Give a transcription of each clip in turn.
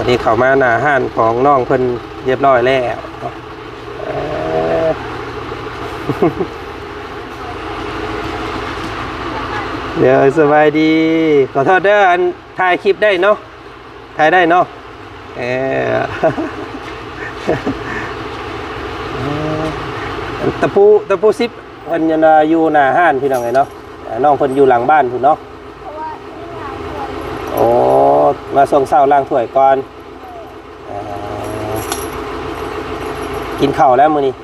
ນີ້ເຂົ້າມາໜ້າຮ້ານຂອງນ້ອງເພິ່ນຮຽບຮ້ອຍແລ້ວເນາະ. ເອີ ເດີ ສະບາຍດີ. ຂໍໂທດເດີ ອັນ ຖ່າຍຄລິບໄດ້ເນາະ? ຖ່າຍໄດ້ເນາະ? ເອີ ຕະປູ ຕະປູສິບ ເພິ່ນຍັງວ່າຢູ່ໜ້າຮ້ານພີ່ນ້ອງເອີຍເນາະ. ນ້ອງເພິ່ນຢູ່ຫຼັງບ້ານພຸ້ນເນາະ. ໂອ້ ມາຊ່ວງເຊົ້າລ້າງຖ້ວຍກ່ອນ. ເອີ ກິນເຂົ້າແລ້ວມື້ນີ້?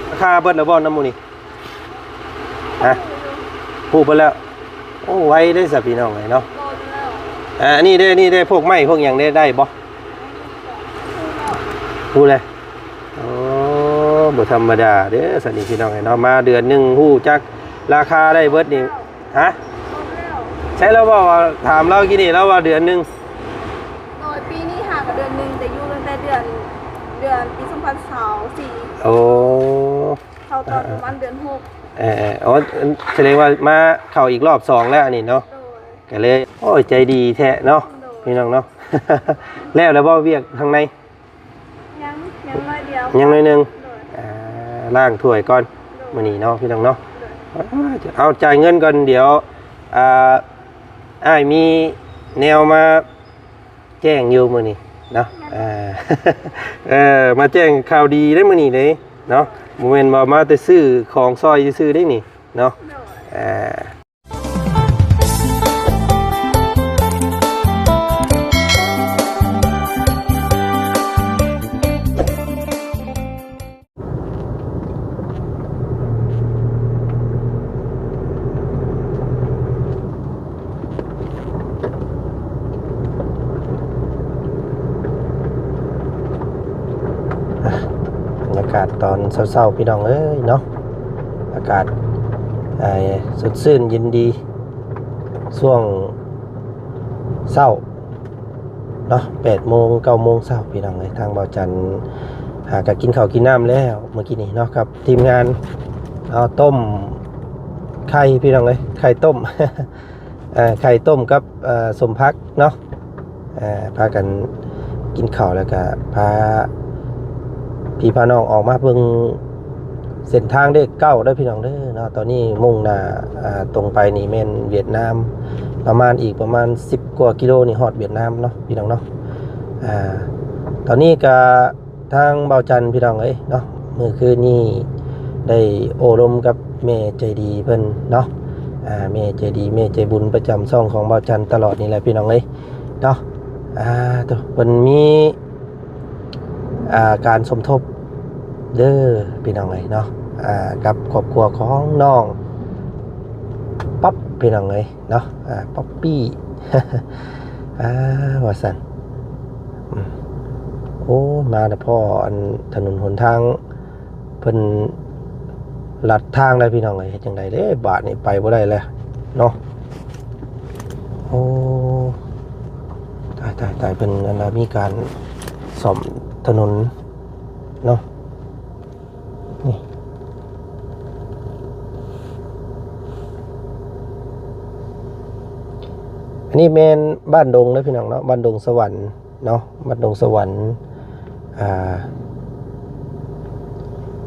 ລາຄາເບິດແລ້ວບໍ່ນຳມື້ນີ້? ຮະ ຮູ້ເບິດແລ້ວ. ໂອ້ ໄວເດ້ຊະພີ່ນ້ອງເອີຍເນາະ. ໂດນແລ້ວ. ອ່າ ອັນນີ້ເດ້ ນີ້ເດ້ ພວກໄມ້ພວກຫຍັງເດ້ ໄດ້ບໍ່? ຮູ້ແລ້ວ. ໂອ້ ບໍ່ທຳມະດາເດ້ຊະນີ້ພີ່ນ້ອງເອີຍເນາະ. ມາເດືອນໜຶ່ງຮູ້ຈັກລາຄາໄດ້ເບິດນີ້. ຮະ ໂດນແລ້ວ. ໃຊ່ລາວເວົ້າວ່າ ຖາມລາວກີ້ນີ້ ລາວວ່າເດືອນໜຶ່ງ. ໂດຍ ປີນີ້ຫາກະເດືອນໜຶ່ງ ແຕ່ຢູ່ຕັ້ງແຕ່ເດືອນ ເດືອນປີສອງພັນຊາວສີ່. ໂອ້ ເຂົ້າຕອນປະມານເດືອນຫົກ. ເອີ ເອີ ອໍ ສະແດງວ່າມາເຂົ້າອີກລອບສອງແລ້ວອັນນີ້ເນາະ. ໂດຍ. ກະເລີຍ ໂອ້ຍ ໃຈດີແທ້ເນາະ. ໂດຍ. ພີ່ນ້ອງເນາະ ແລ້ວແລ້ວບໍ່ວຽກທາງໃນ? ຍັງ ຍັງໜ້ອຍດຽວ. ຍັງໜ້ອຍໜຶ່ງ. ໂດຍ. ອ່າ ລ້າງຖ້ວຍກ່ອນ. ໂດຍ. ມື້ນີ້ເນາະ ພີ່ນ້ອງເນາະ. ໂດຍ. ເອົາ ຈ່າຍເງິນກ່ອນ ດຽວ ອ່າ ອ້າຍມີແນວມາ ແຈ້ງຢູ່ມື້ນີ້ເນາະ. ເອີ ເອີ ມາແຈ້ງຂ່າວດີເດ້ມື້ນີ້ເດ້ເນາະ. ບໍ່ແມ່ນວ່າມາແຕ່ຊື້ຂອງຊ່ອຍຊື່ໆເດ້ນີ້ເນາະ. ເອີ ອ່ະ ບັນຍາກາດຕອນເຊົ້າໆ ພີ່ນ້ອງເອີຍເນາະ, ອາກາດ ອ່າ ສົດຊື່ນເຢັນດີ ຊ່ວງເຊົ້າ ເນາະ ແປດໂມງ ເກົ້າໂມງເຊົ້າ ພີ່ນ້ອງເອີຍ. ທາງບ່າວຈັນຫາກະກິນເຂົ້າກິນນ້ຳແລ້ວມື້ກີ້ນີ້ເນາະ ກັບທີມງານເນາະ, ຕົ້ມໄຂ່ ພີ່ນ້ອງເອີຍ ໄຂ່ຕົ້ມ ເອີ ໄຂ່ຕົ້ມກັບ ເອີ ສົ້ມຜັກເນາະ. ເອີ ພາກັນກິນເຂົ້າແລ້ວກະພາພີ່ພານ້ອງອອກມາເບິ່ງ ເສັ້ນທາງເລກເກົ້າເດີພີ່ນ້ອງເດີເນາະ. ຕອນນີ້ມຸ່ງໜ້າ ອ່າ ຕົງໄປນີ້ແມ່ນຫວຽດນາມ ປະມານ ອີກປະມານສິບກວ່າກິໂລນີ້ຮອດຫວຽດນາມເນາະ ພີ່ນ້ອງເນາະ. ອ່າ ຕອນນີ້ກະທາງບ່າວຈັນ ພີ່ນ້ອງເອີຍເນາະ ມື້ຄືນນີ້ໄດ້ໂອ້ລົມກັບແມ່ໃຈດີເພິ່ນເນາະ. ອ່າ ແມ່ໃຈດີ ແມ່ໃຈບຸນປະຈຳຊ່ອງຂອງບ່າວຈັນຕະຫຼອດນີ້ແຫຼະ ພີ່ນ້ອງເອີຍເນາະ. ອ່າ ໂຕ ເພິ່ນມີ ອ່າ ການສົມທົບເດີພີ່ນ້ອງເອີຍເນາະ ອ່າ ກັບຄອບຄົວຂອງນ້ອງປັອບ ພີ່ນ້ອງເອີຍເນາະ ອ່າ ປັອບປີ້ ອ່າ ວ່າຊັ້ນ. ອືມ ໂອ້ ມາແຕ່ພໍ້ອັນຖະໜົນຫົນທາງ ເພິ່ນລັດທາງໄດ້ພີ່ນ້ອງເອີຍ. ເຮັດຈັ່ງໃດເດ້ ບາດນີ້ໄປບໍ່ໄດ້ແລ້ວເນາະ. ໂອ້ ຕາຍໆໆ ເພິ່ນອັນວ່າມີການສ້ອມຖະໜົນເນາະ. ນີ້ ອັນນີ້ແມ່ນບ້ານດົງເດີພີ່ນ້ອງເນາະ ບ້ານດົງສະຫວັນ ເນາະ ວັດດົງສະຫວັນ ອ່າ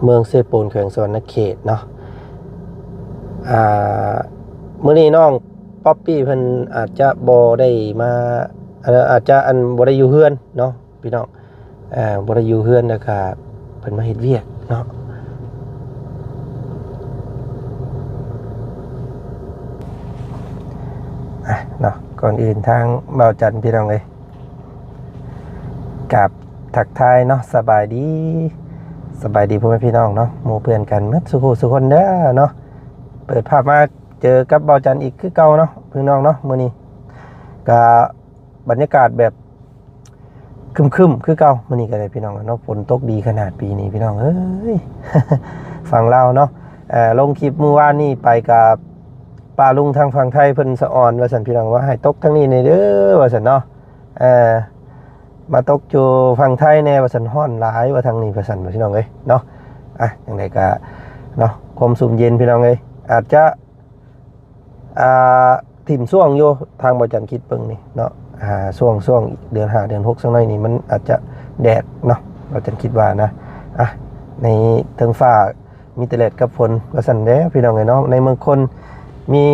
ເມືອງເຊໂປນ ແຂວງສະຫວັນນະເຂດເນາະ. ອ່າ ມື້ນີ້ນ້ອງປັອບປີ້ເພິ່ນອາດຈະບໍ່ໄດ້ມາ ອາດ ອາດຈະ ອັນ ບໍ່ໄດ້ຢູ່ເຮືອນເນາະ ພີ່ນ້ອງ ເອີ ບໍ່ໄດ້ຢູ່ເຮືອນ ແລ້ວກະເພິ່ນມາເຮັດວຽກເນາະ. ອ່ະ ເນາະ ກ່ອນອື່ນທາງບ່າວຈັນ ພີ່ນ້ອງເອີຍ ກາບທັກທາຍເນາະ ສະບາຍດີ ສະບາຍດີພໍ່ແມ່ພີ່ນ້ອງເນາະ ໝູ່ເພື່ອນກັນໝົດສູ່ຜູ້ສູ່ຄົນເດີເນາະ. ເປີດພາບມາເຈີກັບບ່າວຈັນອີກຄືເກົ່າເນາະ ພີ່ນ້ອງເນາະ. ມື້ນີ້ກະບັນຍາກາດແບບ ຄຶ້ມໆຄືເກົ່າ ມື້ນີ້ກໍໄດ້ພີ່ນ້ອງເນາະ. ຝົນຕົກດີຂະໜາດປີນີ້ພີ່ນ້ອງເອີຍ ຝັ່ງລາວເນາະ. ເອີ ລົງຄລິບມື້ວານນີ້ໄປກັບປ້າລຸງທາງຝັ່ງໄທ ເພິ່ນສະອອນວ່າຊັ້ນ ພີ່ນ້ອງ ວ່າໃຫ້ຕົກທາງນີ້ແດ່ເດີວ່າຊັ້ນເນາະ. ເອີ ມາຕົກຢູ່ຝັ່ງໄທແດ່ວ່າຊັ້ນ ຮ້ອນຫຼາຍວ່າທາງນີ້ວ່າຊັ້ນ ພີ່ນ້ອງເອີຍເນາະ. ອ່ະ ຈັ່ງໃດກໍເນາະ ຄວາມຊຸ່ມເຢັນ ພີ່ນ້ອງເອີຍ ອາດຈະ ອ່າ ຖິ້ມຊ່ວງຢູ່ ທາງບ່າວຈັນຄິດເບິ່ງນີ້ເນາະ. ອ່າ ຊ່ວງ ຊ່ວງເດືອນຫ້າເດືອນຫົກ ສັກໜ້ອຍນີ້ ມັນອາດຈະແດດເນາະ ວ່າຈັ່ງຄິດວ່ານະ. ອ່ະ ໃນເທິງຟ້າມີແຕ່ແດດກັບຝົນວ່າຊັ້ນແຫຼະ ພີ່ນ້ອງເອີຍເນາະ. ໃນເມືອງຄົນມີ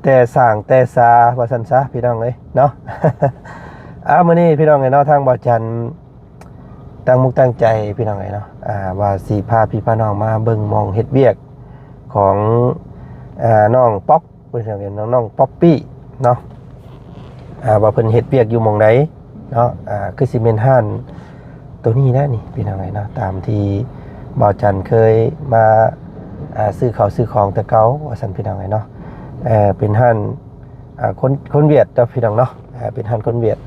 ແຕ່ສ້າງແຕ່ສາວ່າຊັ້ນຊະ ພີ່ນ້ອງເອີຍເນາະ. ອ່າ ມື້ນີ້ ພີ່ນ້ອງເອີຍເນາະ ທາງບ່າວຈັນ ຕັ້ງມຸກຕັ້ງໃຈ ພີ່ນ້ອງເອີຍເນາະ ອ່າ ວ່າຊິພາພີ່ພານ້ອງມາເບິ່ງໝ່ອງເຮັດວຽກຂອງ ອ່າ ນ້ອງປັອກ ເພິ່ນເອີ້ນນ້ອງ ນ້ອງປັອບປີ້ເນາະ ອ່າ ວ່າເພິ່ນເຮັດວຽກຢູ່ໝ່ອງໃດເນາະ. ອ່າ ຄືຊິແມ່ນຮ້ານໂຕນີ້ແຫຼະນີ້ ພີ່ນ້ອງເອີຍເນາະ ຕາມທີ່ບ່າວຈັນເຄີຍມາ ອ່າ ຊື້ເຂົ້າຊື້ຂອງແຕ່ເກົ່າວ່າຊັ້ນ ພີ່ນ້ອງເອີຍເນາະ. ເປັນຮ້ານ ອ່າ ຄົນ ຄົນຫວຽດເນາະ ພີ່ນ້ອງເນາະ ເປັນຮ້ານຄົນຫວຽດ.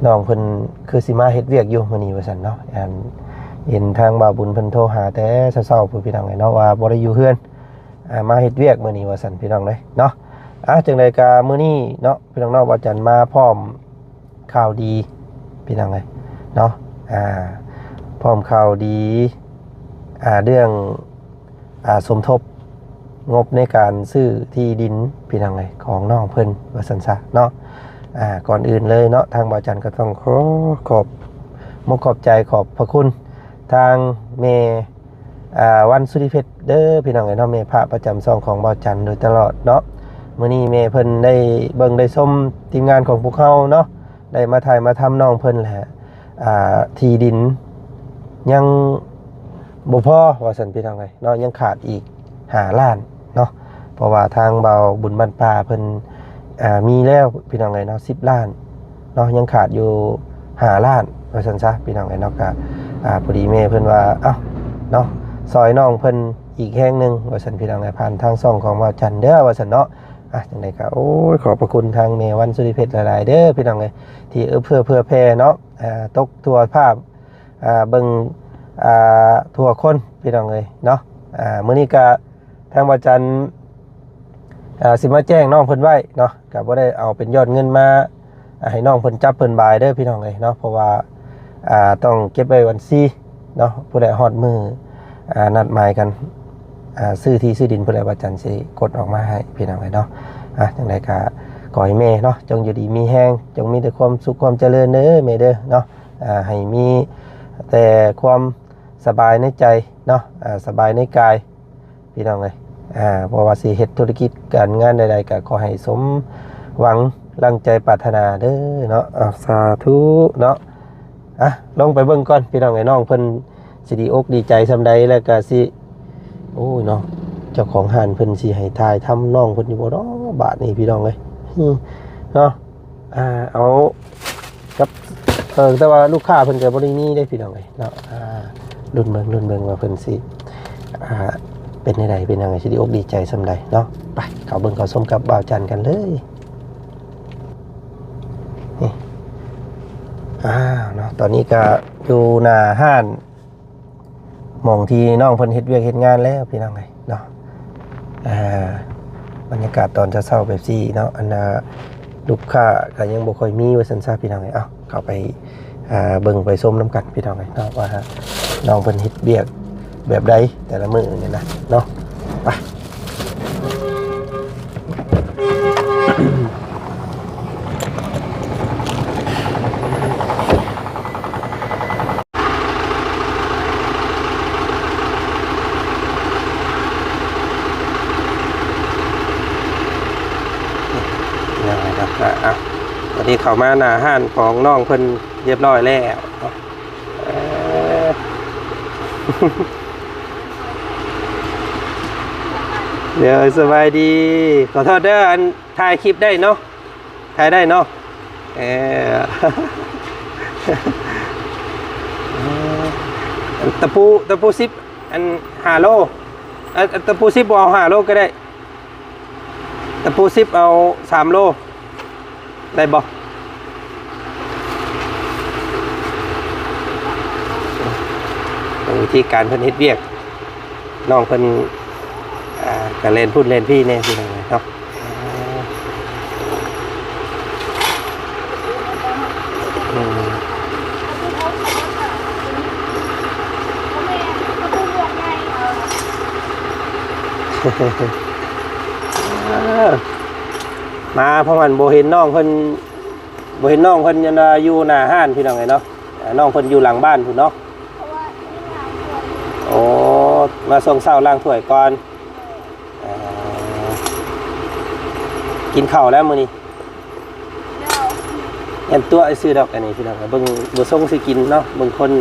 ນ້ອງເພິ່ນຄືຊິມາເຮັດວຽກຢູ່ມື້ນີ້ວ່າຊັ້ນເນາະ. ອັນ ເຫັນທາງບ່າວບຸນເພິ່ນໂທຫາແຕ່ເຊົ້າໆພຸ້ນ ພີ່ນ້ອງເອີຍເນາະ ວ່າບໍ່ໄດ້ຢູ່ເຮືອນ ອ່າ ມາເຮັດວຽກມື້ນີ້ວ່າຊັ້ນ ພີ່ນ້ອງເອີຍເນາະ. ອ່າ ຈັ່ງໃດກະມື້ນີ້ເນາະ ພີ່ນ້ອງເນາະ ບ່າວຈັນມາພ້ອມຂ່າວດີ ພີ່ນ້ອງເອີຍເນາະ ອ່າ ພ້ອມຂ່າວດີ ອ່າ ເລື່ອງ ອ່າ ສົມທົບງົບໃນການຊື້ທີ່ດິນ ພີ່ນ້ອງເອີຍ ຂອງນ້ອງເພິ່ນວ່າຊັ້ນຊະເນາະ. ອ່າ ກ່ອນອື່ນເລີຍເນາະ ທາງບ່າວຈັນກໍຕ້ອງຂໍຂອບມົກຂອບໃຈ ຂອບພະຄຸນທາງແມ່ ອ່າ ວັນ ສຸລິເພັດ ເດີ ພີ່ນ້ອງເອີຍເນາະ ແມ່ພະປະຈຳຊ່ອງຂອງບ່າວຈັນໂດຍຕະຫຼອດເນາະ. ມື້ນີ້ແມ່ເພິ່ນໄດ້ເບິ່ງໄດ້ຊົມທີມງານຂອງພວກເຮົາເນາະ ໄດ້ມາຖ່າຍມາທຳນ້ອງເພິ່ນແຫຼະ ອ່າ ທີ່ດິນຍັງບໍ່ພໍວ່າຊັ້ນ ພີ່ນ້ອງເອີຍເນາະ ຍັງຂາດອີກຫ້າລ້ານເນາະ. ເພາະວ່າທາງບ່າວບຸນບ້ານປ່າເພິ່ນ ອ່າ ມີແລ້ວ ພີ່ນ້ອງເອີຍເນາະ ສິບລ້ານເນາະ ຍັງຂາດຢູ່ຫ້າລ້ານວ່າຊັ້ນຊະ ພີ່ນ້ອງເອີຍເນາະ. ກະ ອ່າ ພໍດີແມ່ເພິ່ນວ່າ ເອົ້າ ເນາະ ຊ່ອຍນ້ອງເພິ່ນອີກແຮງໜຶ່ງວ່າຊັ້ນ ພີ່ນ້ອງເອີຍ ຜ່ານທາງຊ່ອງຂອງບ່າວຈັນເດີວ່າຊັ້ນເນາະ. ອ່ະ ຈັ່ງໃດກະ ໂອ້ຍ ຂອບພະຄຸນທາງແມ່ວັນ ສຸລິເພັດ ຫຼາຍໆເດີ ພີ່ນ້ອງເອີຍ ທີ່ເອື້ອເຟື້ອເຜື່ອແຜ່ເນາະ ອ່າ ຕົກທົ່ວພາບ ອ່າ ເບິ່ງ ອ່າ ທົ່ວຄົນ ພີ່ນ້ອງເອີຍເນາະ. ອ່າ ມື້ນີ້ກະທາງບ່າວຈັນ ອ່າ ຊິມາແຈ້ງນ້ອງເພິ່ນໄວ້ເນາະ ກະບໍ່ໄດ້ເອົາເປັນຍອດເງິນມາ ອ່າ ໃຫ້ນ້ອງເພິ່ນຈັບເພິ່ນບາຍເດີ ພີ່ນ້ອງເອີຍເນາະ ເພາະວ່າ ອ່າ ຕ້ອງເກັບໄວ້ບັນຊີເນາະ ຜູ້ໃດຮອດມື້ ອ່າ ນັດໝາຍກັນ ອ່າ ຊື້ທີ່ຊື້ດິນ ຜູ້ໃດ ບ່າວຈັນຊິກົດອອກມາໃຫ້ ພີ່ນ້ອງເອີຍເນາະ. ອ່າ ຈັ່ງໃດກະຂໍໃຫ້ແມ່ເນາະ ຈົ່ງຢູ່ດີມີແຮງ ຈົ່ງມີແຕ່ຄວາມສຸກຄວາມຈະເລີນເດີແມ່ເດີເນາະ. ອ່າ ໃຫ້ມີແຕ່ຄວາມສະບາຍໃນໃຈເນາະ ອ່າ ສະບາຍໃນກາຍ ພີ່ນ້ອງເອີຍ. ອ່າ ບໍ່ວ່າຊິເຮັດທຸລະກິດການງານໃດໆ ກໍຂໍໃຫ້ສົມຫວັງດັ່ງໃຈປາດຖະໜາເດີເນາະ. ອ່າ ສາທຸເນາະ. ອ່ະ ລົງໄປເບິ່ງກ່ອນ ພີ່ນ້ອງເອີຍ ນ້ອງເພິ່ນຊິດີອົກດີໃຈສ່ຳໃດ ແລ້ວກໍຊິ ໂອ້ຍເນາະ ເຈົ້າຂອງຮ້ານເພິ່ນຊິໃຫ້ຖ່າຍທຳນ້ອງເພິ່ນຢູ່ບໍ່ເນາະ ບາດນີ້ ພີ່ນ້ອງເອີຍ ເນາະ. ອ່າ ເອົາ ກັບ ເອີ ແຕ່ວ່າລູກຄ້າເພິ່ນກໍບໍ່ໄດ້ມີເດ້ ພີ່ນ້ອງເອີຍເນາະ. ອ່າ ລຸ້ນເບິ່ງ ລຸ້ນເບິ່ງວ່າເພິ່ນຊິ ອ່າ ເປັນແນວໃດ ພີ່ນ້ອງເອີຍ ຊິດີອົກດີໃຈສ່ຳໃດເນາະ. ໄປ ເຂົ້າເບິ່ງເຂົ້າຊົມກັບບ່າວຈັນກັນເລີຍ. ນີ້ ອ້າວ ເນາະ ຕອນນີ້ກໍຢູ່ໜ້າຮ້ານ ໝ່ອງທີ່ນ້ອງເພິ່ນເຮັດວຽກເຮັດງານແລ້ວ ພີ່ນ້ອງເອີຍເນາະ. ອ່າ ບັນຍາກາດຕອນເຊົ້າໆແບບຊີ້ເນາະ ອັນນ່າ ລູກຄ້າກໍຍັງບໍ່ຄ່ອຍມີວ່າຊັ້ນຊະ ພີ່ນ້ອງເອີຍ. ເອົ້າ ເຂົ້າໄປ ອ່າ ເບິ່ງໄປຊົມນຳກັນ ພີ່ນ້ອງເອີຍເນາະ ວ່ານ້ອງເພິ່ນເຮັດວຽກແບບໃດແຕ່ລະມື້ນີ້ນະເນາະ. ໄປ. ອ່ະ ຕອນນີ້ເຂົ້າມາໜ້າຮ້ານຂອງນ້ອງເພິ່ນຮຽບຮ້ອຍແລ້ວເນາະ. ເອີ ດຽວ ສະບາຍດີ ຂໍໂທດເດີ ອັນ ຖ່າຍຄລິບໄດ້ເນາະ ຖ່າຍໄດ້ເນາະ. ເອີ ຕະປູ ຕະປູສິບ ອັນ ຫ້າໂລ ເອີ ຕະປູສິບບໍ່ເອົາຫ້າໂລກໍໄດ້ ຕະປູສິບເອົາສາມໂລ ໄດ້ບໍ່? ເບິ່ງວິທີການເພິ່ນເຮັດວຽກ ນ້ອງເພິ່ນ ອ່າ ກະແລ່ນພຸ້ນແລ່ນພີ້ແດ່ ພີ່ນ້ອງເນາະ. ອືມ ເອີ. ມາເພາະມັນບໍ່ເຫັນນ້ອງເພິ່ນ ບໍ່ເຫັນນ້ອງເພິ່ນ ອັນວ່າຢູ່ໜ້າຮ້ານພີ່ນ້ອງເອີຍເນາະ. ອ່າ ນ້ອງເພິ່ນຢູ່ຫຼັງບ້ານພຸ້ນເນາະ. ເພາະວ່າ ໂອ້ ມາຊ່ວງເຊົ້າລ້າງຖ້ວຍກ່ອນ. ອ່າ ກິນເຂົ້າແລ້ວມື້ນີ້? ຍັນຕົວະຊື່ດອກ ອັນນີ້ພີ່ນ້ອງເອີຍ. ເບິ່ງບໍ່ຊົງຊິກິນເນາະ ເບິ່ງຄົນ.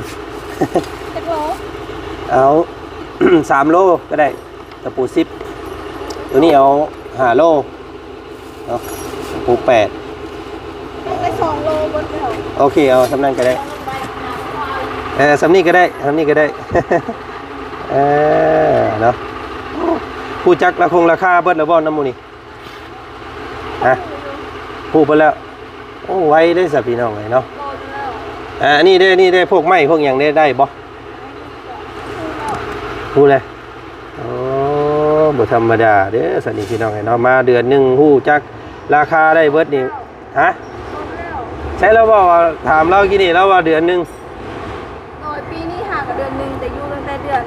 ຈັກໂລ? ເອົາ ສາມໂລກໍໄດ້. ຕະປູສິບ ໂຕນີ້ເອົາຫ້າໂລເນາະ ຕະປູແປດ ໄປສອງໂລເບິດແລ້ວ. ໂອເຄ ເອົາສ່ຳນັ້ນກໍໄດ້. ເອີ ສ່ຳນີ້ກໍໄດ້ ສ່ຳນີ້ກໍໄດ້. ເອີ ເນາະ ຮູ້ຈັກລາຄົງລາຄາເບິດແລ້ວບໍ່ ນຳໝູ່ນີ້? ຮະ ຮູ້ເບິດແລ້ວ. ໂອ້ ໄວເດ້ຊະພີ່ນ້ອງເອີຍເນາະ. ອ່າ ອັນນີ້ເດ້ ນີ້ເດ້ ພວກໄມ້ພວກຫຍັງເດ້ ໄດ້ບໍ່? ຮູ້ແລ້ວ. ໂອ້ ບໍ່ທຳມະດາເດ້ຊັ້ນນີ້ພີ່ນ້ອງເອີຍເນາະ. ມາເດືອນໜຶ່ງຮູ້ຈັກລາຄາໄດ້ເບິດນີ້. ຮະ ໃຊ່ລາວເວົ້າວ່າ ຖາມລາວກີ້ນີ້ ລາວວ່າເດືອນໜຶ່ງ. ໂດຍ ປີນີ້ຫາກະເດືອນໜຶ່ງ ແຕ່ຢູ່ຕັ້ງແຕ່ເດືອນ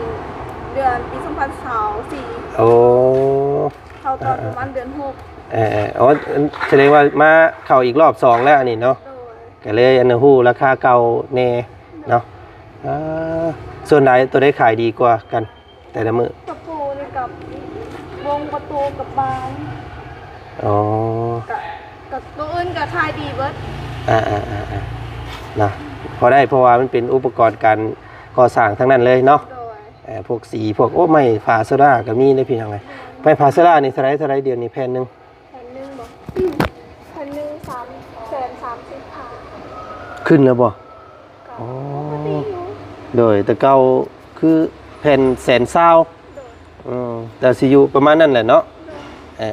ເດືອນປີສອງພັນຊາວສີ່. ໂອ້ ເຂົ້າຕອນປະມານເດືອນຫົກ. ເອີໆ ອໍ ສະແດງວ່າມາເຂົ້າອີກລອບສອງແລ້ວອັນນີ້ເນາະ. ໂດຍ ກໍເລີຍອັນຮູ້ລາຄາເກົ່າແດ່ເນາະ. ອ່າ ສ່ວນໃດ ໂຕໃດຂາຍດີກວ່າກັນແຕ່ລະມື້? ຕະປູນີ້ກັບວົງປະຕູກັບບານ. ອໍ ກະ ກະໂຕອື່ນກະຂາຍດີເບິດ. ອ່າໆໆໆ ເນາະ ພໍໄດ້ ເພາະວ່າມັນເປັນອຸປະກອນການກໍ່ສ້າງທັງນັ້ນເລີຍເນາະ. ໂດຍ ເອີ ພວກສີ ພວກ ໂອ້ ໄມ້ຝາໂຊດາກໍມີເດ້ພີ່ນ້ອງເອີຍ. ໄມ້ຝາໂຊດານີ້ເທົ່າໃດ ເທົ່າໃດດຽວນີ້ແຜ່ນໜຶ່ງ? ແຜ່ນໜຶ່ງບໍ? ແຜ່ນໜຶ່ງສາມແສນສາມສິບພັນ. ຂຶ້ນແລ້ວບໍ? ກໍ ອໍ ປົກກະຕິຢູ່. ໂດຍ ແຕ່ເກົ່າຄືແຜ່ນແສນຊາວ. ໂດຍ ອືມ ແຕ່ຊິຢູ່ປະມານນັ້ນແຫຼະເນາະ. ໂດຍ ເອີ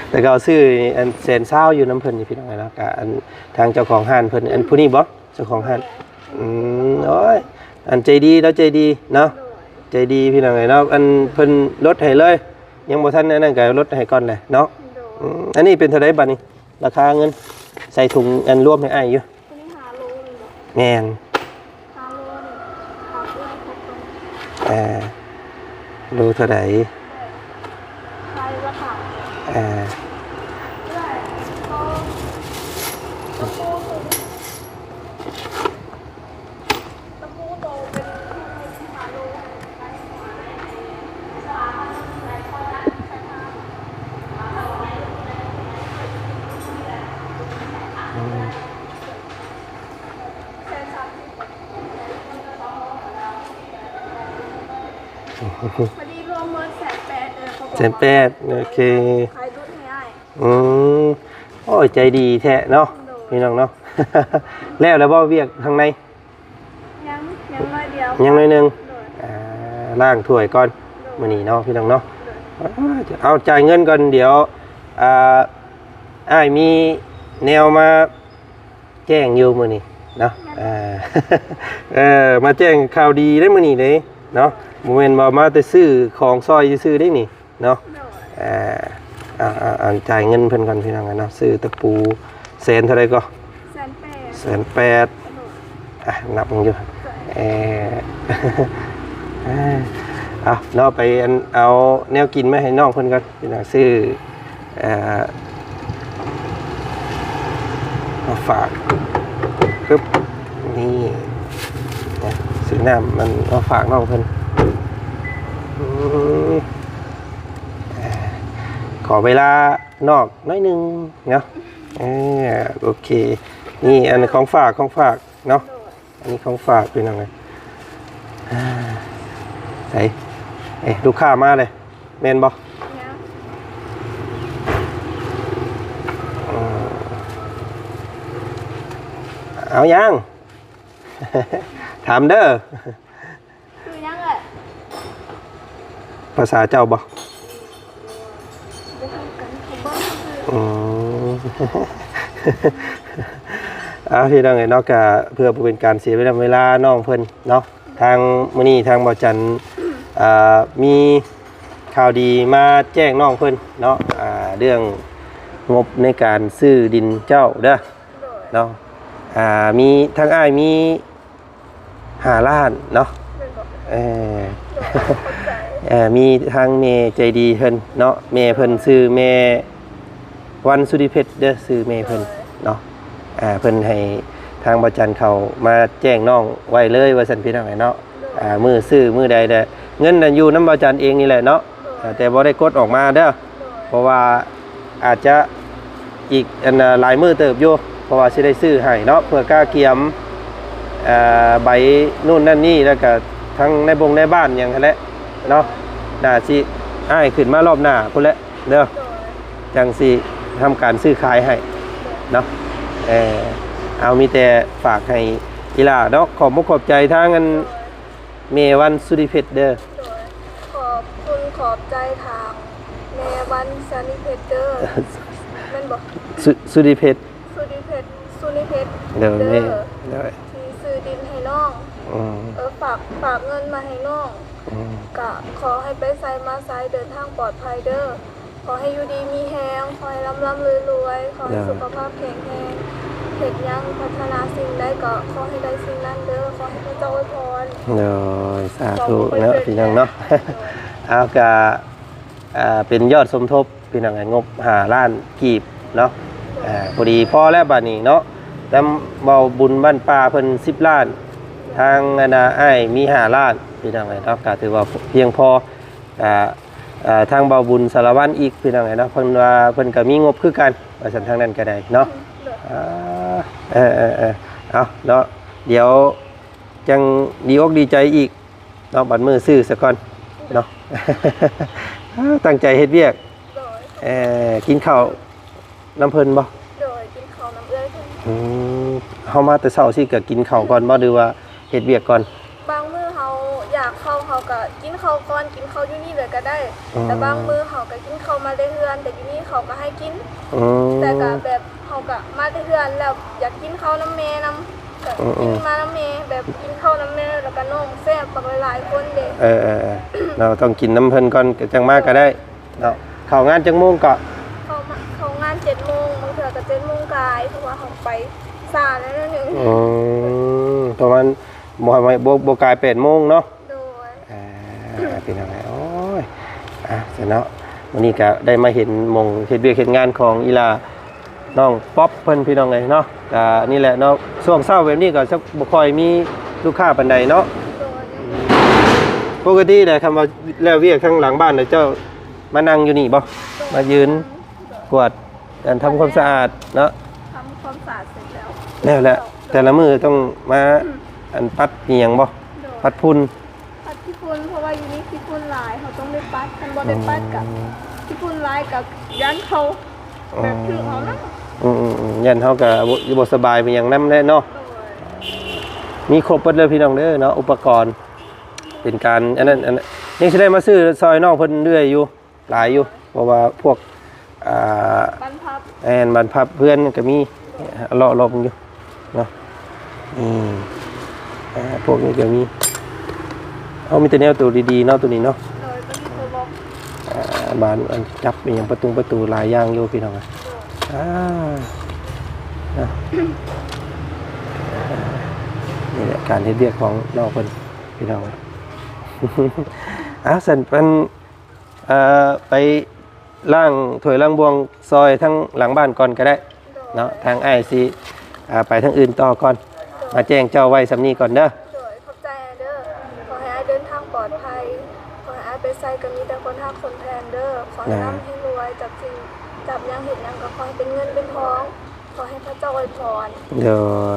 ໆ ແຕ່ເກົ່າຊື້ອັນແສນຊາວຢູ່ນຳເພິ່ນນີ້ພີ່ນ້ອງເນາະ. ກະອັນທາງເຈົ້າຂອງຮ້ານເພິ່ນ ອັນຜູ້ນີ້ບໍ? ເຈົ້າຂອງຮ້ານ. ອືມ ໂອ້ຍ ອັນໃຈດີ ລາວໃຈດີເນາະ. ໂດຍ ໃຈດີພີ່ນ້ອງເອີຍເນາະ. ອັນເພິ່ນລົດໃຫ້ເລີຍ ຍັງບໍ່ທັນອັນນັ້ນກໍລົດໃຫ້ກ່ອນແຫຼະເນາະ. ໂດຍ ອືມ ອັນນີ້ເປັນເທົ່າໃດບັດນີ້ ລາຄາເງິນ? ໃສ່ຖົງອັນລວມໃຫ້ອ້າຍຢູ່. ໂຕນີ້ຫ້າໂລແມ່ນບໍ່? ແມ່ນ ຫ້າໂລນີ້ ຖາມເອື້ອຍເພິ່ນກ່ອນ. ເອີ ໂລເທົ່າໃດ? ໂດຍ ຂາຍລາຄາ. ເອີ ເອື້ອຍ ໂຕ ໂຕ ໂຕ ຕະປູໂຕເປັນຫ້າໂລ. ອືມ ແສນສາມສິບ ພໍດີລວມເໝິດແສນແປດ. ເອີ ເຂົາບອກວ່າ ແສນແປດ ໂອເຄ ຂາຍດຸດໃຫ້ອ້າຍ. ອືມ ໂອ້ຍ ໃຈດີແທ້ເນາະ. ໂດຍ ພີ່ນ້ອງເນາະ. ແລ້ວແລ້ວບໍ່ວຽກທາງໃນ? ຍັງ ຍັງໜ້ອຍດຽວ ຍັງໜ້ອຍໜຶ່ງ. ໂດຍ ອ່າ ລ້າງຖ້ວຍກ່ອນ. ໂດຍ ມື້ນີ້ເນາະ ພີ່ນ້ອງເນາະ. ໂດຍ ອ່າ ເອົາ ຈ່າຍເງິນກ່ອນ ດຽວ ອ່າ ອ້າຍມີແນວມາແຈ້ງຢູ່ມື້ນີ້ເນາະ. ຍັງ ອ່າ ເອີ ມາແຈ້ງຂ່າວດີເດ້ມື້ນີ້ເດ້ເນາະ. ໂດຍ ບໍ່ແມ່ນວ່າມາແຕ່ຊື້ຂອງຊ່ອຍຊື່ໆເດ້ນີ້. ເນາະ. ໂດຍ ອ່າ ອ່າ ອ່າ ອ່າ ຈ່າຍເງິນເພິ່ນກ່ອນ ພີ່ນ້ອງເນາະ. ຊື້ຕະປູແສນເທົ່າໃດກໍ? ແສນແປດ ແສນແປດ. ໂດຍ ອ່ະ ນັບເບິ່ງຢູ່. ໂດຍ ເອີ ເອົາເນາະ ໄປອັນ ເອົາແນວກິນມາໃຫ້ນ້ອງເພິ່ນກ່ອນ ພີ່ນ້ອງ. ຊື້ ເອີ ມາຝາກ ປຶບ ນີ້ ຊື້ນ້ຳມັນມາຝາກນ້ອງເພິ່ນ. ອືມ ອ່າ ຂໍເວລານອກໜ້ອຍໜຶ່ງເນາະ. ເອີ ໂອເຄ ນີ້ອັນຂອງຝາກ ຂອງຝາກເນາະ. ໂດຍ ອັນນີ້ຂອງຝາກ ພີ່ນ້ອງເອີຍ. ອ່າ ໃສ ເອີ ລູກຄ້າມາເລີຍ ແມ່ນບໍ່? ຍັງ ອືມ ເອົາຍັງ? ຖາມເດີ. ຊື່ຫຍັງເອີຍ? ພາສາເຈົ້າບໍ່? ບໍ່ຮູ້ກັນ ເຂົາເບິ່ງຊື່ໆ. ອືມ ເອົາ ພີ່ນ້ອງເອີຍເນາະ ກະເພື່ອບໍ່ເປັນການເສຍເວລາ ເວລານ້ອງເພິ່ນເນາະ ທາງມື້ນີ້ທາງບ່າວຈັນ ອ່າ ມີຂ່າວດີມາແຈ້ງນ້ອງເພິ່ນເນາະ ອ່າ ເລື່ອງງົບໃນການຊື້ດິນເຈົ້າເດີ. ໂດຍ ເນາະ ອ່າ ມີ ທາງອ້າຍມີຫ້າລ້ານເນາະ. ແມ່ນບໍ່? ເອີ ໂດຍ ຂອບໃຈ. ເອີ ມີທາງແມ່ໃຈດີເພິ່ນເນາະ ແມ່ເພິ່ນຊື່ແມ່ວັນສຸລິເພັດເດີ ຊື່ແມ່ເພິ່ນເນາະ ເອີ ເພິ່ນໃຫ້ທາງບ່າວຈັນເຂົາມາແຈ້ງນ້ອງໄວ້ເລີຍວ່າຊັ້ນ ພີ່ນ້ອງເອີຍເນາະ ເອີ ມື້ຊື້ມື້ໃດແດ່ ເງິນນັ້ນຢູ່ນຳບ່າວຈັນເອງນີ້ແຫຼະເນາະ ເອີ ແຕ່ບໍ່ໄດ້ກົດອອກມາເດີ ເພາະວ່າອາດຈະ ອີກອັນນະ ຫຼາຍມື້ເຕີບຢູ່ ເພາະວ່າຊິໄດ້ຊື້ໃຫ້ເນາະ ເພື່ອກະກຽມ ເອີ ໃບໂນ່ນນັ້ນນີ້ ແລ້ວກະທັງໃນບົງໃນບ້ານຫຍັງຫັ້ນແຫຼະເນາະ ໜ້າຊິອ້າຍຂຶ້ນມາລອບໜ້າພຸ້ນແຫຼະເດີ ໂດຍ ຈັ່ງຊິທຳການຊື້ຂາຍໃຫ້ເນາະ ເອີ ເອົາ ມີແຕ່ຝາກໃຫ້ອີ່ຫຼ້າເນາະ ຂອບມຸກຂອບໃຈທາງອັນ ໂດຍ ແມ່ວັນສຸລິເພັດເດີ ໂດຍ ຂອບຄຸນຂອບໃຈທາງແມ່ວັນສຸລິເພັດເດີ ແມ່ນບໍ່? ສຸ ສຸລິເພັດ ສຸລິເພັດ ສຸລິເພັດ ໂດຍ ເດີ ໂດຍ ທີ່ຊື້ດິນໃຫ້ນ້ອງ ອືມ ເອີ ຝາກ ຝາກເງິນມາໃຫ້ນ້ອງ ອືມ ກະຂໍໃຫ້ໄປໃສມາໃສເດີນທາງປອດໄພເດີ ຂໍໃຫ້ຢູ່ດີມີແຮງ ຂໍໃຫ້ລ່ຳໆລວຍໆ ຂໍໃຫ້ສຸຂະພາບແຂງແຮງ ເຮັດຫຍັງພັດທະນາສິ່ງໃດກໍຂໍໃຫ້ໄດ້ສິ່ງນັ້ນເດີ ຂໍໃຫ້ພະເຈົ້າອວຍພອນ ໂດຍ ສາທຸເນາະ ພີ່ນ້ອງເນາະ ເອົາ ກະ ເປັນຍອດສົມທົບ ພີ່ນ້ອງເອີຍ ງົບຫ້າລ້ານກີບເນາະ ເອີ ພໍດີພໍແລ້ວບາດນີ້ເນາະ ນຳເວົ້າບຸນບ້ານປ່າເພິ່ນສິບລ້ານ ທາງອັນນະ ອ້າຍມີຫ້າລ້ານ ພີ່ນ້ອງເອີຍເນາະ ກະຖືວ່າພຽງພໍ ກະ ເອີ ທາງເວົ້າບຸນສາລະວັນອີກ ພີ່ນ້ອງເອີຍເນາະ ເພິ່ນວ່າເພິ່ນກະມີງົບຄືກັນ ວ່າຊັ້ນ ທາງນັ້ນກະໄດ້ເນາະ ເອີ ເອີ ເອີ ເອີ ເອົາເນາະ ດຽວຈັ່ງດີອົກດີໃຈອີກ ເນາະ ບັດມື້ຊື້ສາກ່ອນເນາະ ຕັ້ງໃຈເຮັດວຽກ ໂດຍ ເອີ ກິນເຂົ້ານຳເພິ່ນບໍ່? ໂດຍ ກິນເຂົ້ານຳເອື້ອຍເພິ່ນ ອືມ ເຮົາມາແຕ່ເຊົ້າຊີ້ກະກິນເຂົ້າກ່ອນບໍ່ ຫຼືວ່າເຮັດວຽກກ່ອນ? ບາງມື້ເຮົາຢາກເຂົ້າ ເຮົາກະກິນເຂົ້າກ່ອນ ກິນເຂົ້າຢູ່ນີ້ເລີຍກະໄດ້ ອືມ ແຕ່ບາງມື້ເຮົາກະກິນເຂົ້າມາແຕ່ເຮືອນ ແຕ່ຢູ່ນີ້ເຂົາກະໃຫ້ກິນ ອືມ ແຕ່ກະແບບ ເຮົາກະມາແຕ່ເຮືອນແລ້ວ ຢາກກິນເຂົ້ານຳແມ່ນຳ ກະ ອືມໆ ກິນມານຳແມ່ ແບບກິນເຂົ້ານຳແມ່ ແລ້ວກະນ້ອງແຊບ ບັກຫຼາຍໆຄົນເດ້ ເອີໆ ເນາະ ຕ້ອງກິນນຳເພິ່ນກ່ອນ ກະຈັ່ງມາກະໄດ້ເນາະ ເຂົ້າງານຈັກໂມງເກາະ? ເຂົ້າມາ ເຂົ້າງານເຈັດໂມງ ບາງເທື່ອກະເຈັດໂມງກາຍ ເພາະວ່າເຮົາໄປຊ້າແດ່ໜ້ອຍໜຶ່ງ ອືມ ປະມານ ບໍ່ ບໍ່ ບໍ່ກາຍແປດໂມງເນາະ ໂດຍ ອ່າ ພີ່ນ້ອງເອີຍ ໂອ້ຍ ອ່າ ຊັ້ນເນາະ ມື້ນີ້ກະໄດ້ມາເຫັນໝ່ອງເຮັດວຽກເຮັດງານຂອງອີ່ຫຼ້ານ້ອງປັອບເພິ່ນ ພີ່ນ້ອງເອີຍເນາະ ກະນີ້ແຫຼະເນາະ ຊ່ວງເຊົ້າແບບນີ້ກະບໍ່ຄ່ອຍມີລູກຄ້າປານໃດເນາະ ໂດຍ ປົກກະຕິແຫຼະ ຄັນວ່າແລ້ວວຽກທາງຫຼັງບ້ານແລ້ວ ເຈົ້າມານັ່ງຢູ່ນີ້ບໍ່? ໂດຍ ມາຢືນກວາດ ອັນທຳຄວາມສະອາດເນາະ ທຳຄວາມສະອາດເສັດແລ້ວ ແລ້ວແຫຼະ ແຕ່ລະມື້ຕ້ອງມາ ອັນປັດອີ່ຫຍັງບໍ່? ໂດຍ ປັດຝຸ່ນ ປັດຂີ້ຝຸ່ນ ເພາະວ່າຢູ່ນີ້ຂີ້ຝຸ່ນຫຼາຍ ເຮົາຕ້ອງໄດ້ປັດ ຄັນບໍ່ໄດ້ປັດກະ ອືມ ຂີ້ຝຸ່ນຫຼາຍກະຢ້ານເຂົາ ອືມ ແບບຖືກເຮົານະ ອືມໆໆ ຢ້ານເຮົາກະບໍ່ ບໍ່ສະບາຍ ມີຫຍັງນຳແຫຼະເນາະ ໂດຍ ມີຄົບເບິດເລີຍ ພີ່ນ້ອງເດີເນາະ ອຸປະກອນ ເປັນການ ອັນນັ້ນ ອັນນັ້ນ ຍັງຊິໄດ້ມາຊື້ຊ່ອຍນ້ອງເພິ່ນເລື້ອຍຢູ່ ຫຼາຍຢູ່ ເພາະວ່າພວກ ອ່າ ບັນພັບ ແມ່ນ ບັນພັບເຮືອນກະມີ ເລາະລົມຢູ່ເນາະ ອືມ ອ່າ ພວກນີ້ກະມີ ເອົາ ມີແຕ່ແນວໂຕດີໆເນາະ ໂຕນີ້ເນາະ ໂດຍ ໂຕນີ້ໂຕລັອກ ອ່າ ບານ ອັນຈັບອີ່ຫຍັງ ປະຕຸງປະຕູຫຼາຍຢ່າງຢູ່ ພີ່ນ້ອງ ໂດຍ ອ່າ ນະ ນີ້ແຫຼະການເຮັດວຽກຂອງນ້ອງເພິ່ນ ພີ່ນ້ອງ ເອົາ ຊັ້ນ ອັນ ເອີ ໄປລ້າງຖ້ວຍລ້າງບ່ວງຊ່ອຍທາງຫຼັງບ້ານກ່ອນກະໄດ້ ໂດຍ ເນາະ ທາງອ້າຍຊິ ເອີ ໄປທາງອື່ນຕໍ່ກ່ອນ ໂດຍ ມາແຈ້ງເຈົ້າໄວ້ສ່ຳນີ້ກ່ອນເດີ ໂດຍ ຂອບໃຈເດີ ຂໍໃຫ້ອ້າຍເດີນທາງປອດໄພ ຂໍໃຫ້ອ້າຍໄປໃສກະມີແຕ່ຄົນຮັກຄົນແພງເດີ ຂໍໃຫ້ ນະ ລ່ຳໃຫ້ລວຍ ຈັບສິ່ງຈັບຫຍັງເຮັດຫຍັງກະຂໍໃຫ້ເປັນເງິນເປັນທອງ ຂໍໃຫ້ພະເຈົ້າອວຍພອນ ໂດ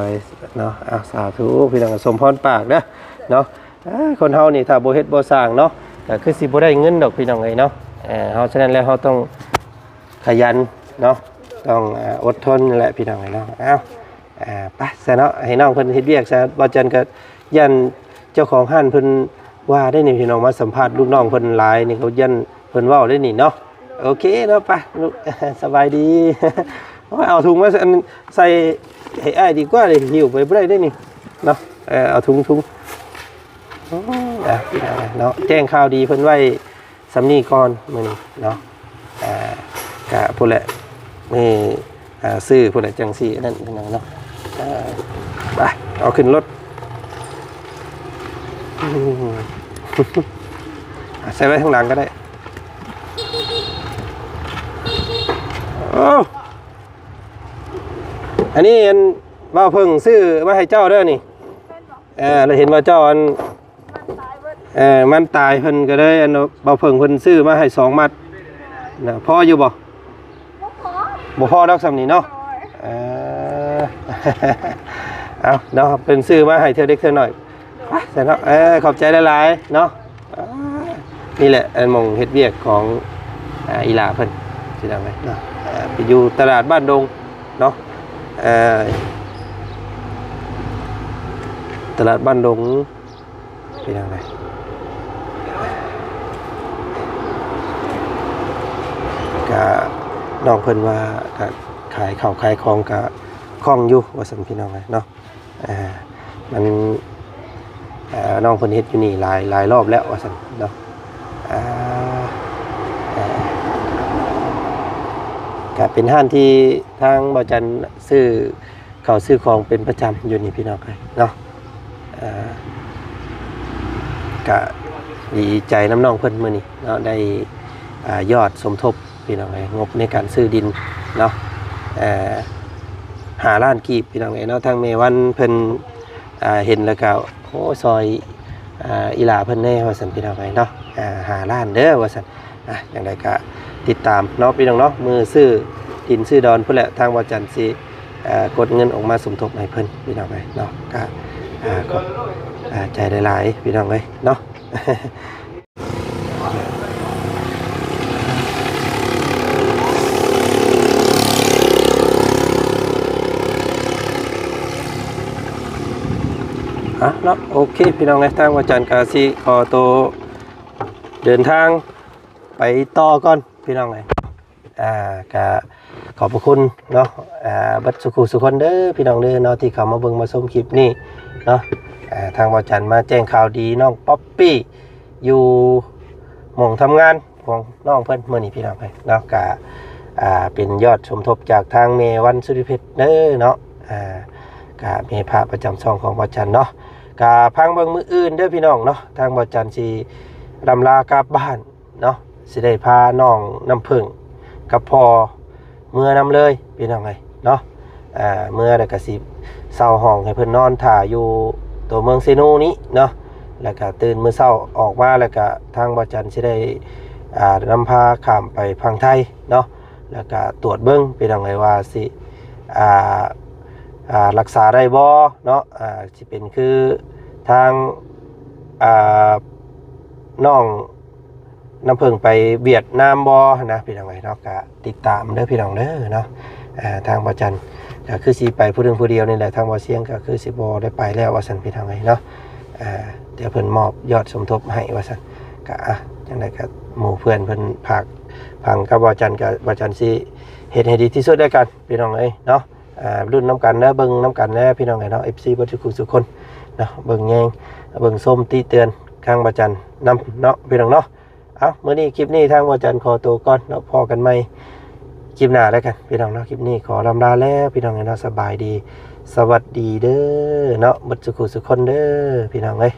ຍ ເນາະ ເອົາ ສາທຸ ພີ່ນ້ອງ ສົມພອນປາກເດີ ໂດຍ ເນາະ ອ່າ ຄົນເຮົານີ້ຖ້າບໍ່ເຮັດບໍ່ສ້າງເນາະ ກະຄືຊິບໍ່ໄດ້ເງິນດອກ ພີ່ນ້ອງເອີຍເນາະ ເຮົາ ສະນັ້ນແລ້ວເຮົາຕ້ອງຂະຫຍັນເນາະ ຕ້ອງ ອ່າ ອົດທົນແຫຼະ ພີ່ນ້ອງເອີຍເນາະ ເອົາ ອ່າ ໄປຊະເນາະ ໃຫ້ນ້ອງເພິ່ນເຮັດວຽກຊະ ບ່າວຈັນກະຢ້ານເຈົ້າຂອງຮ້ານເພິ່ນວ່າໄດ໋ນີ້ ພີ່ນ້ອງ ມາສຳພາດລູກນ້ອງເພິ່ນຫຼາຍນີ້ ກະຢ້ານເພິ່ນເວົ້າໄດ໋ນີ້ເນາະ ໂອເຄເນາະ ໄປລູກ ສະບາຍດີ ໂອ້ຍ ເອົາຖົງມາ ອັນ ໃສ່ໃຫ້ອ້າຍດີກວ່າເດ ຫິ້ວໄປບໍ່ໄດ້ເດນີ້ເນາະ ເອີ ເອົາຖົງ ຖົງ ອືມ ອ່ະ ພີ່ນ້ອງເນາະ ແຈ້ງຂ່າວດີເພິ່ນໄວ້ສ່ຳນີ້ກ່ອນມື້ນີ້ເນາະ ອ່າ ກະພຸ້ນແຫຼະ ນີ້ ອ່າ ຊື້ພຸ້ນແຫຼະ ຈັ່ງຊິອັນນັ້ນເນາະ ອ່າ ໄປ ເອົາຂຶ້ນລົດ ອືມ ໃສ່ໄວ້ທາງຫຼັງກໍໄດ້. ໂອ້ ອັນນີ້ອັນ ບ່າວເຜິ້ງຊື້ມາໃຫ້ເຈົ້າເດີນີ້. ເອີ ລະເຫັນວ່າເຈົ້າອັນ ມັນຕາຍເບິດ ເອີ ມັນຕາຍ ເພິ່ນກໍເລີຍ ອັນ ບ່າວເຜິ້ງເພິ່ນຊື້ມາໃຫ້ສອງມັດນະ. ພໍຢູ່ບໍ່? ບໍ່ພໍ ບໍ່ພໍດອກສ່ຳນີ້ເນາະ. ໂດຍ ເອີ ເອົາເນາະ ເພິ່ນຊື້ມາໃຫ້ເທື່ອເລັກເທື່ອນ້ອຍ. ໂດຍ ໄປຊັ້ນເນາະ. ເອີ ຂອບໃຈຫຼາຍໆເນາະ. ອ່າ ນີ້ແຫຼະ ອັນ ໝ່ອງເຮັດວຽກຂອງ ອ່າ ອີ່ຫຼ້າເພິ່ນ ພີ່ນ້ອງເອີຍເນາະ. ອ່າ ໄປຢູ່ຕະຫຼາດບ້ານດົງເນາະ. ເອີ ຕະຫຼາດບ້ານດົງ ພີ່ນ້ອງເອີຍ. ກະນ້ອງເພິ່ນວ່າ ກະຂາຍເຂົ້າຂາຍຂອງກະຄ່ອງຢູ່ວ່າຊັ້ນ ພີ່ນ້ອງເອີຍເນາະ. ອ່າ ມັນ ເອີ ນ້ອງເພິ່ນເຮັດຢູ່ນີ້ຫຼາຍ ຫຼາຍຮອບແລ້ວວ່າຊັ້ນເນາະ. ອ່າ ເອີ ກະເປັນຮ້ານທີ່ທາງບ່າວຈັນຊື້ເຂົ້າຊື້ຂອງເປັນປະຈຳຢູ່ນີ້ ພີ່ນ້ອງເອີຍເນາະ. ເອີ ກະດີໃຈນຳນ້ອງເພິ່ນມື້ນີ້ເນາະ ໄດ້ ອ່າ ຍອດສົມທົບ ພີ່ນ້ອງເອີຍ ງົບໃນການຊື້ດິນເນາະ ເອີ ຫ້າລ້ານກີບ ພີ່ນ້ອງເອີຍເນາະ. ທາງແມ່ວັນເພິ່ນ ອ່າ ເຫັນແລ້ວກໍ ໂອ້ ຊ່ອຍ ອ່າ ອີ່ຫຼ້າເພິ່ນແດ່ວ່າຊັ້ນ ພີ່ນ້ອງເອີຍເນາະ. ອ່າ ຫ້າລ້ານເດີວ່າຊັ້ນ. ອ່າ ຈັ່ງໃດກໍຕິດຕາມເນາະ ພີ່ນ້ອງເນາະ. ມື້ຊື້ດິນຊື້ດອນພຸ້ນແຫຼະ ທາງບ່າວຈັນຊິ ເອີ ກົດເງິນອອກມາສົມທົບໃຫ້ເພິ່ນ ພີ່ນ້ອງເອີຍເນາະ. ກໍ ອ່າ ຂອບ ອ່າ ໃຈຫຼາຍໆ ພີ່ນ້ອງເອີຍເນາະ. ອ່ະເນາະ ໂອເຄ ພີ່ນ້ອງເອີຍ ທາງບ່າວຈັນກໍຊິຂໍໂຕເດີນທາງໄປຕໍ່ກ່ອນ ພີ່ນ້ອງເອີຍ. ອ່າ ກະຂອບພະຄຸນເນາະ ອ່າ ເບິດສູ່ຄູ່ສູ່ຄົນເດີ ພີ່ນ້ອງເດີເນາະ ທີ່ເຂົ້າມາເບິ່ງມາຊົມຄລິບນີ້ເນາະ. ອ່າ ທາງບ່າວຈັນມາແຈ້ງຂ່າວດີນ້ອງປັອບປີ້ ຢູ່ໝ່ອງທຳງານຂອງນ້ອງເພິ່ນມື້ນີ້ ພີ່ນ້ອງເອີຍເນາະ. ກະ ອ່າ ເປັນຍອດສົມທົບຈາກທາງແມ່ວັນ ສຸລິເພັດ ເດີເນາະ. ອ່າ ກະແມ່ພະປະຈຳຊ່ອງຂອງບ່າວຈັນເນາະ. ກະຟັງເບິ່ງມື້ອື່ນເດີ ພີ່ນ້ອງເນາະ ທາງບ່າວຈັນຊິລ່ຳລາກັບບ້ານ ເນາະ ຊິໄດ້ພານ້ອງນ້ຳເຜິ້ງກັບພໍ່ເມືອນຳເລີຍ ພີ່ນ້ອງເອີຍເນາະ. ເອີ ເມືອແລ້ວກໍຊິເຊົ່າຫ້ອງໃຫ້ເພິ່ນນອນຖ້າຢູ່ຕົວເມືອງເຊໂນນີ້ເນາະ. ແລ້ວກໍຕື່ນມື້ເຊົ້າອອກມາ ແລ້ວກໍທາງບ່າວຈັນຊິໄດ້ ອ່າ ນຳພາຂ້າມໄປຝັ່ງໄທເນາະ ແລ້ວກໍຕວດເບິ່ງ ພີ່ນ້ອງເອີຍ ວ່າຊິ ອ່າ ອ່າ ລັກສາໄດ້ບໍ່ເນາະ. ອ່າ ຊິເປັນຄືທາງ ອ່າ ນ້ອງ ນ້ຳເຜິ້ງໄປຫວຽດນາມບໍ່ຫັ້ນນະ ພີ່ນ້ອງເອີຍເນາະ. ກະຕິດຕາມເດີ ພີ່ນ້ອງເດີເນາະ. ອ່າ ທາງບ່າວຈັນກໍຄືຊິໄປຜູ້ໜຶ່ງຜູ້ດຽວນີ້ແຫຼະ ທາງບ່າວຊຽງກໍຄືຊິບໍ່ໄດ້ໄປແລ້ວວ່າຊັ້ນ ພີ່ນ້ອງເອີຍເນາະ. ອ່າ ດຽວເພິ່ນມອບຍອດສົມທົບໃຫ້ວ່າຊັ້ນ. ກະ ອ່ະ ຈັ່ງໃດກໍໝູ່ເພື່ອນເພິ່ນຝາກຝັງກັບບ່າວຈັນ ກໍບ່າວຈັນຊິເຮັດໃຫ້ດີທີ່ສຸດແລ້ວກັນ ພີ່ນ້ອງເອີຍເນາະ. ອ່າ ລຸ້ນນຳກັນເດີ ເບິ່ງນຳກັນແຫຼະ ພີ່ນ້ອງເອີຍເນາະ ເອັຟຊີ ເບິດທຸກຜູ້ທຸກຄົນເນາະ. ເບິ່ງແຍງ ເບິ່ງຊົມ ຕິເຕືອນທາງບ່າວຈັນນຳເນາະ ພີ່ນ້ອງເນາະ. ເອົາ ມື້ນີ້ຄລິບນີ້ທາງບ່າວຈັນຂໍໂຕກ່ອນເນາະ ພໍ້ກັນໃໝ່ຄລິບໜ້າແລ້ວກັນ ພີ່ນ້ອງເນາະ. ຄລິບນີ້ຂໍລ່ຳລາແລ້ວ ພີ່ນ້ອງເອີຍເນາະ. ສະບາຍດີ ສະຫວັດດີເດີເນາະ ເບິດສູ່ຜູ້ທຸກຄົນເດີ ພີ່ນ້ອງເອີຍ.